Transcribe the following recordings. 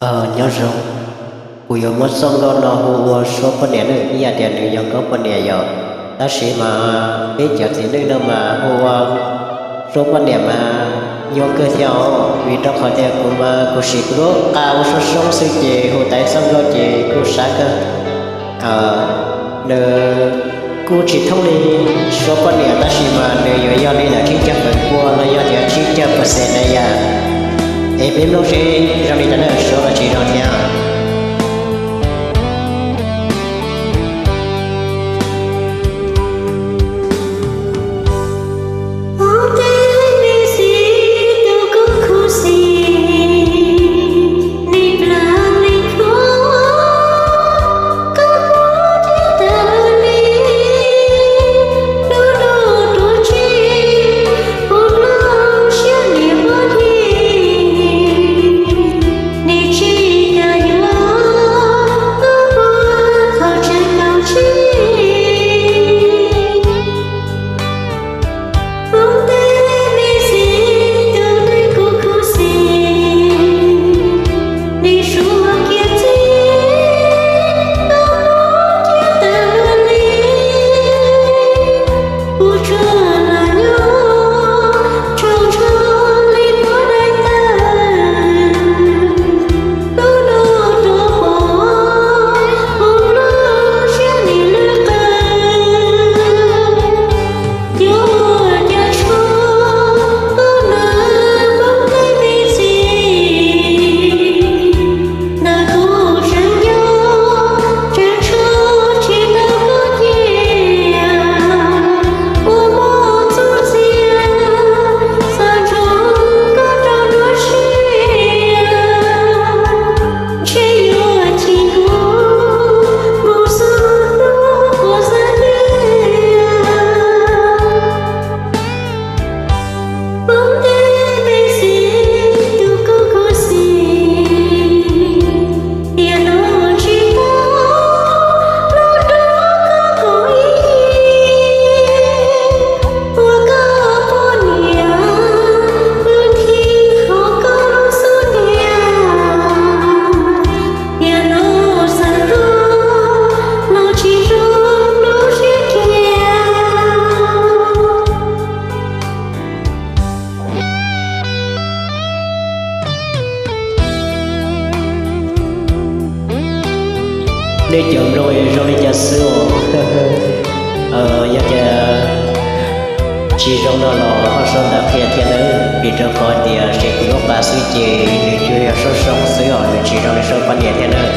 Nyob zoo, kuv yuav muab txoj nkauj no hu ua Suab poj niam nawb, ib yam tias nws yog nkauj poj niam yom, tab sis mas peb cov txiv neej no mas hu ua Suab poj niam mas nyuaj kawg thiab os, vim rau qhov tias kuv mas kuv siv kuv lub qa ua Suab Soob xwb ces hu tau txoj nkauj ces kuj sab kawg. Nws kuj tsis thooj li Suab poj niam tab sis mas nws yuav yog li ntawm tsib caug feem pua los yog tias tsib caug percent na yom. Es peb mloog seb zoo li cas na, Suab los tsis zoo thiab. Nej cov mloog zoo li cas xwb os? Yog tias tsis zoo no los ho sau ntawv qhia thiab nawb, vim rau qhov tias seb kuv lub qa xwb ces nws tsuas yog Suab Soob xwb os, nws tsis zoo li Suab poj niam thiab nawb.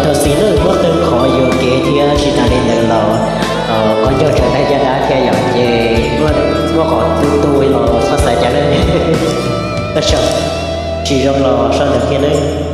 Tau xis lawm, muab qee qhov yuam kev thiab tsis tas li ntawd los qhov ncauj tseem tau caj dab thiab yom, ces muab qhov tu tu los txhob xav cas lawm. Tsis zoo los sau ntawv kiag nawb.